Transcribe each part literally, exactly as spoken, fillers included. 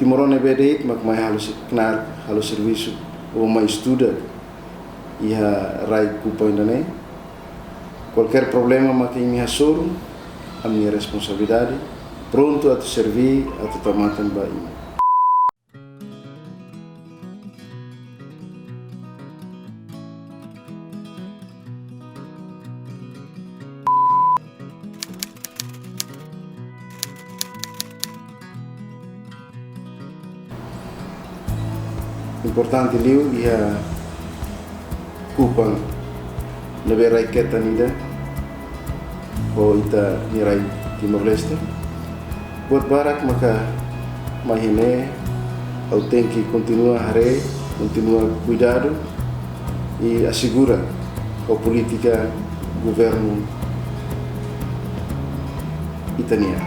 Timoroan ne'ebé de'it mak mai halo se-, knaar halo servisu ou mai estuda iha rai Kupang ida-ne'e. Kualkér problema mak imi hasoru, ami-nia responsabilidade, prontu atu serví, atu tau matan ba imi. Importante liu iha Kupang ne'ebé rai ketan ida ho ita-nia rai Timor-Leste. Buat barak maka mai iha ne'e, ha'u tenke kontinua haree, kontinua kuidadu i asegura ho polítika governu ita-nian.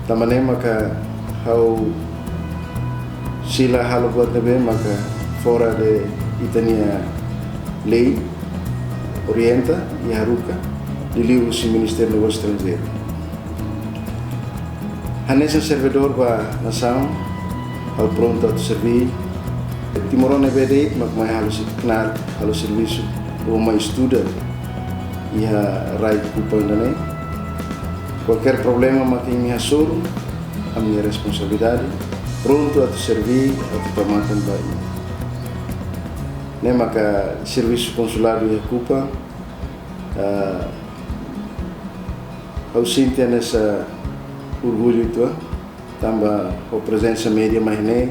Tanba ne'e maka ha'u sei la halo buat ne'ebé maka fora de ita-nia lei orienta i haruka, liuliu husi Ministériu Negósiu Estranjeiru. Hanesan servidór ba nasaun, ha'u prontu atu serví. Timoroan ne'ebé de'it mak mai halo se-, knaar halo servisu ou mai estuda iha rai Kupang ida-ne'e. Kualkér problema mak imi hasoru, ami-nia responsabilidade, prontu atu serví, atu tau matan ba imi. Ne'e maka servisu konsuladu iha Kupang, ah, ha'u sente hanesan orgullu uitoan, tanba ho prezensa média mai iha ne'e,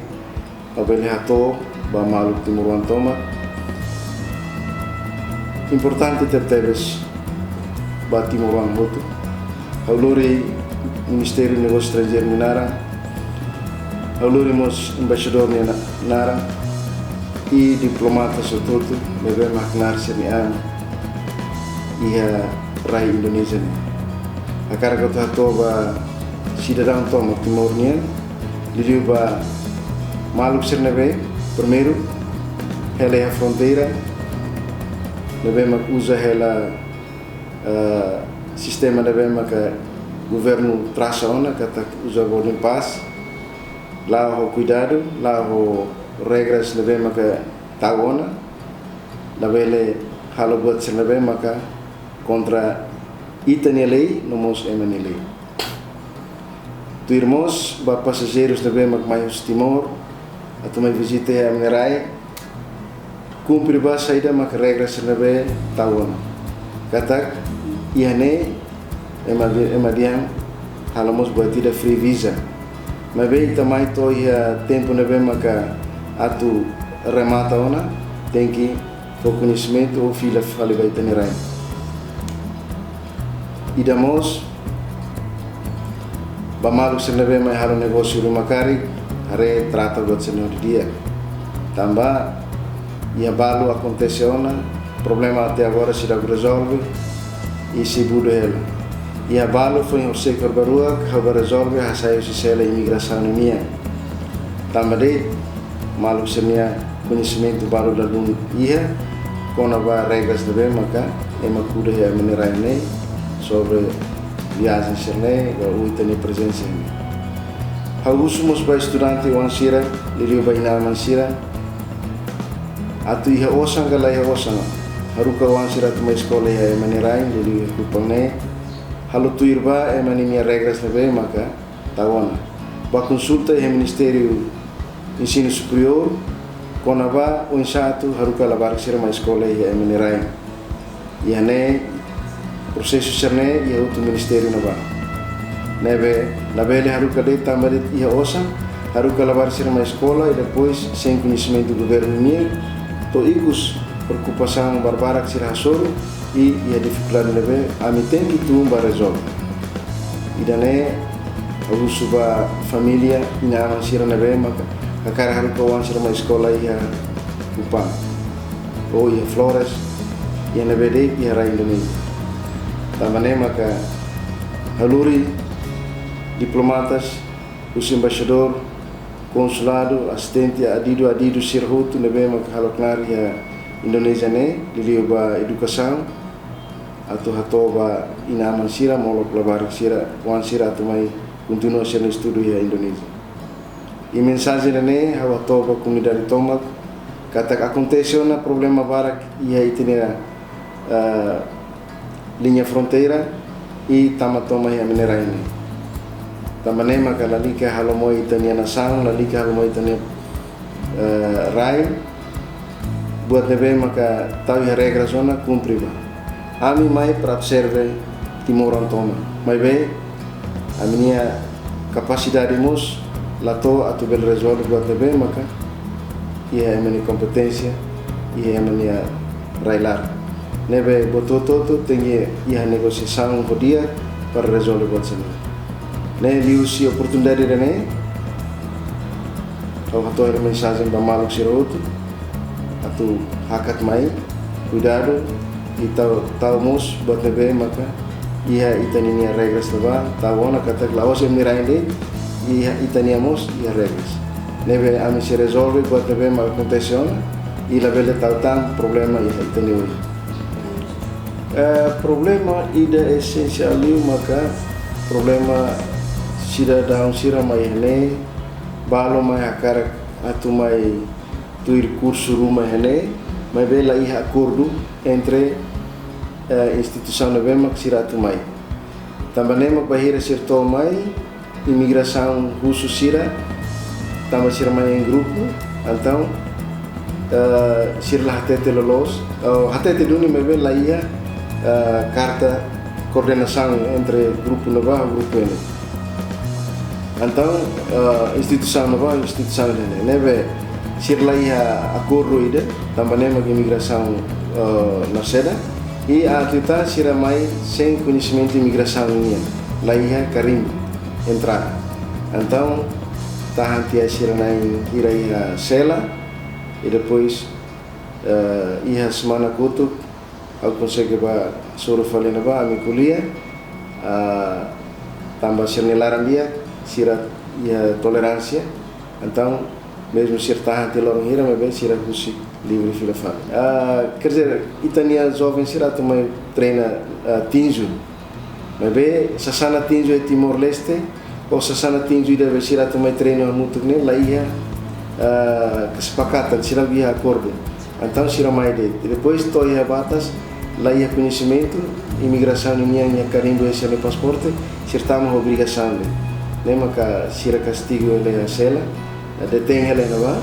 ha'u bele hato'o ba maluk timoroan tomak. Importante tebetebes ba timoroan hotu. Ha'u lori Ministériu Negósiu Estranjeiru nia naran, ha'u lori mós embaixadór nia na-, naran, i diplomata hotu-hotu ne'ebé mak knaar sira-nia an iha rai Indonézia ne'e. Hakarak atu hato'o ba sidadaun tomak Timor nian, liuliu ba maluk sira ne'ebé, primeiru, hela iha fronteira, ne'ebé mak uza hela, eh, sistema ne'ebé maka governu trasa ona, katak uza boarding pass, la'o ho kuidadu, la'o ho regras ne'ebé maka tau ona, labele halo buat sira ne'ebé maka kontra ita-nia lei, no mós ema nia lei. Tuir mós ba pasajeirus ne'ebé mak mai husi Timor atu mai vizita iha ema nia rai, kumpre ba saida mak regras ne'ebé tau ona. Katak iha ne'e ema di-, ema dehan halo mós buat ida free visa. Maibé ita mai to'o iha tempu ne'ebé maka atu remata ona, tenke fó koñesimentu ou fila fali ba ita-nia rai. Ida mós, ba maluk sira ne'ebé mai halo negósiu ruma karik, haree trata buat sira-ne'e didi'ak. Tanba iha balu akontese ona, problema até agora seidauk rezolve, i sei budu hela. Iha balu foin horisehik hotu ba rua, ha'u bá rezolve, hasai husi sela imigrasaun nian. Tanba de'it, maluk sira-nia koñesimentu balu ladún iha, kona-ba regras ne'ebé maka ema kuda iha ema nia rai ne'e, sobre viajen sira-ne'e, ba ita-nia prezensa ne'e. Ha'u husu mós ba estudante oan sira, liuliu ba inan-aman sira, atu iha osan ka la iha osan, haruka oan sira atu mai eskola iha ema nia rai, liuliu iha Kupang ne'e, halo tuir ba ema ninia regras ne'ebé maka tau ona. Bá konsulta iha Ministériu Ensinu Superiór, kona-ba oinsá atu haruka labarik sira mai eskola iha ema nia rai. Iha ne'e, prosesu sira-ne'e iha hotu ministériu ne'ebá. Ne'ebé, labele haruka de'it tanba de'it iha osan, haruka labarik sira mai eskola i depois sein koñesimentu governu nian, to'o ikus preokupasaun barbarak sira hasoru, i iha difikuldade ne'ebé ami tenke tun bá rezolve. Ida-ne'e ha'u husu ba família, inan-aman sira ne'ebé maka hakarak haruka oan sira mai eskola iha Kupang, ou iha Flores, iha ne'ebé de'it iha rai Indonézia. Tanba ne'e maka ha'u lori diplomatas, husi embaixadór, konsuladu, asistente adidu-adidu sira hotu ne'ebé maka halo knaar iha Indonézia ne'e, liuliu ba edukasaun, atu hato'o ba inan-aman sira, molok labarik sira, oan sira atu mai kontinua sira-nia estudu iha Indonézia. I mensajen ne'e ha'u hato'o ba komunidade tomak katak akontese ona problema barak iha ita-nia, eh, liña fronteira i tama tomak iha ami-nia rai ne'e. Tanba ne'e maka lalika halo moe ita-nia nasaun, lalika halo moe ita-nia, eh, rai, buat ne'ebé maka tau iha regras ona kumpre ba. Ami mai para observa timoroan tomak. Maibé, ami-nia kapasidade mós la to'o atu bele rezolve buat ne'ebé maka iha ema nia kompeténsia, iha ema nia rai-laran. Ne'ebé buat hotu-hotu tenke iha negosiasaun ho di'ak para rezolve buat sira-ne'e. Ne'e liuhusi oportunidade ida-ne'e, ha'u hato'o hela mensajen ba maluk sira hotu, atu hakat mai, kuidadu, i tau, tau mós buat ne'ebé maka iha ita-nia regras ne'ebá, tau ona katak la'ós ema nia rai de'it, iha ita-nia mós iha regras. Ne'ebé ami sei rezolve buat ne'ebé maka akontese ona, i labele tau tan problema iha ita-nia oin. Eh, problema ida esensiál liu maka problema sidadaun sira mai iha ne'e, balu mai hakarak atu mai tuir kursu ruma iha ne'e, maibé la iha akordu entre, eh, instituisaun ne'ebé mak sira atu mai. Tanba ne'e mak bainhira sira to'o mai, imigrasaun husu sira, tanba sira mai em grupu, entaun, eh, sira la hatete loloos, ou hatete duni maibé la iha, eh, karta koordenasaun entre grupu ne'ebá ho grupu ne'e. Entaun, eh, instituisaun ne'ebá, instituisaun ne'e, ne'ebé sira la iha akordu ida, tanba ne'e mak imigrasaun, eh, la seda, i atu ita sira mai sein koñesimentu imigrasaun nian, la iha karimbu entrada. Entaun, tahan tiha sira na'in hira iha sela, i depois, eh, iha semana kotuk, ha'u konsege bá hasoru fali ne'ebá, ami ko'alia, ah, tanba sira-nia laran di'ak, sira iha toleránsia, entaun, mezmu sira tahan tiha loron hira, maibé sira husik livre fila fali. Ah, quer dizer, ita-nia joven sira atu mai treina, ah, tinju. Maibé, sasán tinju iha Timor-Leste, ou sasán tinju ida be sira atu mai treinu hamutuk ne'e, la iha, ah, kesepakatan, sira la iha akordu. Entaun sira mai de'it. Depois to'o iha batas, la iha koñesimentu, imigrasaun nian iha karimbu iha sira-nia pasaporte, sira tama ho obrigasaun de'it. Ne'e maka sira kastigu hela iha sela, detein hela iha ne'ebá,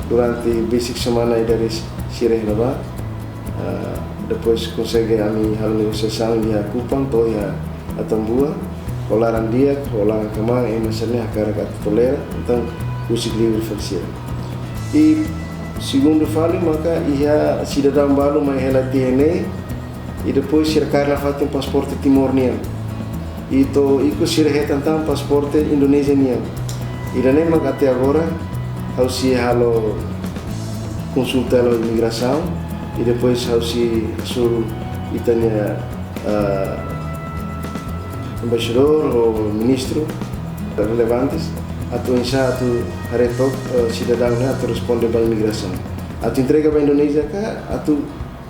durante besik semana ida resin sira iha ne'ebá. Ah, depois konsege ami halo negosiasaun iha Kupang to'o iha Atambua, ho laran di'ak, ho laran kmaan, ema sira-ne'e hakarak atu tolera, entaun husik livre fali sira. I segundu fali maka iha sidadaun balu mai hela tiha ne'e, i depois sira kaer nafatin pasaporte Timor nian. I to'o ikus sira hetan tan pasaporte Indonézia nian. Ida-ne'e mak até agora ha'u sei halo konsulta ho imigrasaun, i depois ha'u sei hasoru ita-nia, ah, embaixadór ou ministru relevantes, atu oinsá atu haree took, eh, sidadaun ne'e atu responde ba imigrasaun. Atu entrega ba Indonézia ka atu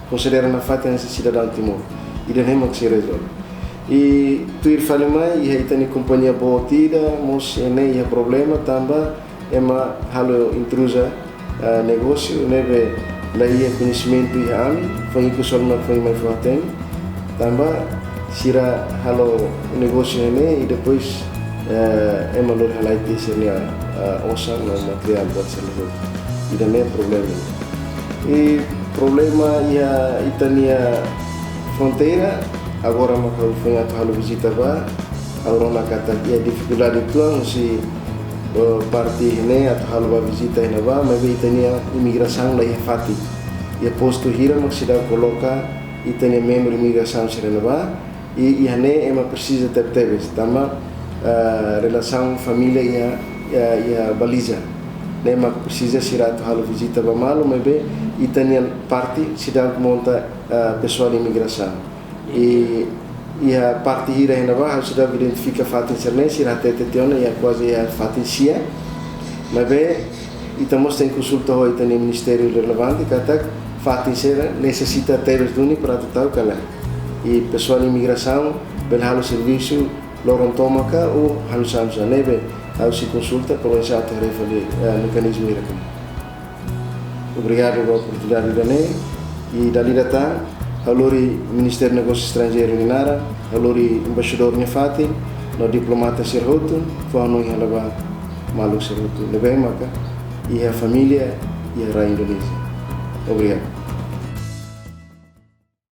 konsidera nafatin hanesan sidadaun Timor. Ida-ne'e mak sei rezolve. I tuir fali mai, iha ita-nia kompañia boot ida mós ne'e iha problema tanba ema halo intruza, ah, negósiu ne'ebé la iha koñesimentu iha ami, foin ikus sira mai, foin mai fó-hatene. Tanba sira halo negósiu ne'e i depois, eh, ema lori halai tiha sira-nia, eh, osan no materiál buat sira-ne'e. Ida-ne'e problema. I problema iha ita-nia fronteira, agora maka ha'u foin atu halo vizita bá, ha'u rona katak iha difikuldade uitoan husi, eh, parte ne'e atu halo bá vizita iha ne'ebá, maibé ita-nia imigrasaun la iha fatin. Iha postu hira mak seidauk koloka ita-nia membru imigrasaun sira iha ne'ebá, i iha ne'e ema presiza tebetebes, tanba, eh, relasaun família iha, iha, iha baliza. Ne'e mak presiza sira atu halo vizita bá malu, maibé ita-nia parte seidauk monta, eh, pesoál imigrasaun. I iha parte hira iha ne'ebá, ha'u seidauk identifika fatin sira-ne'e, sira hatete tiha ona iha kuaze iha fatin sia. Maibé, ita mós tenke konsulta ho ita-nia ministériu relevante, katak fatin sira-ne'e nesesita tebes duni para atu tau ka lae. I pesoál imigrasaun bele halo servisu loron tomak ka ou hanusá-hanusá ne'ebé. Ha'u sei konsulta para oinsá atu haree fali, eh, mekanizmu hirak ne'e. Obrigadu ba oportunidade ida-ne'e. I dala ida tan, ha'u lori Ministériu Negósiu Estranjeiru nia naran, ha'u lori embaixadór nia fatin, no diplomata sira hotu, fó hanoin hela ba maluk sira hotu. Ne'ebé maka iha família, iha rai Indonézia. Obrigadu.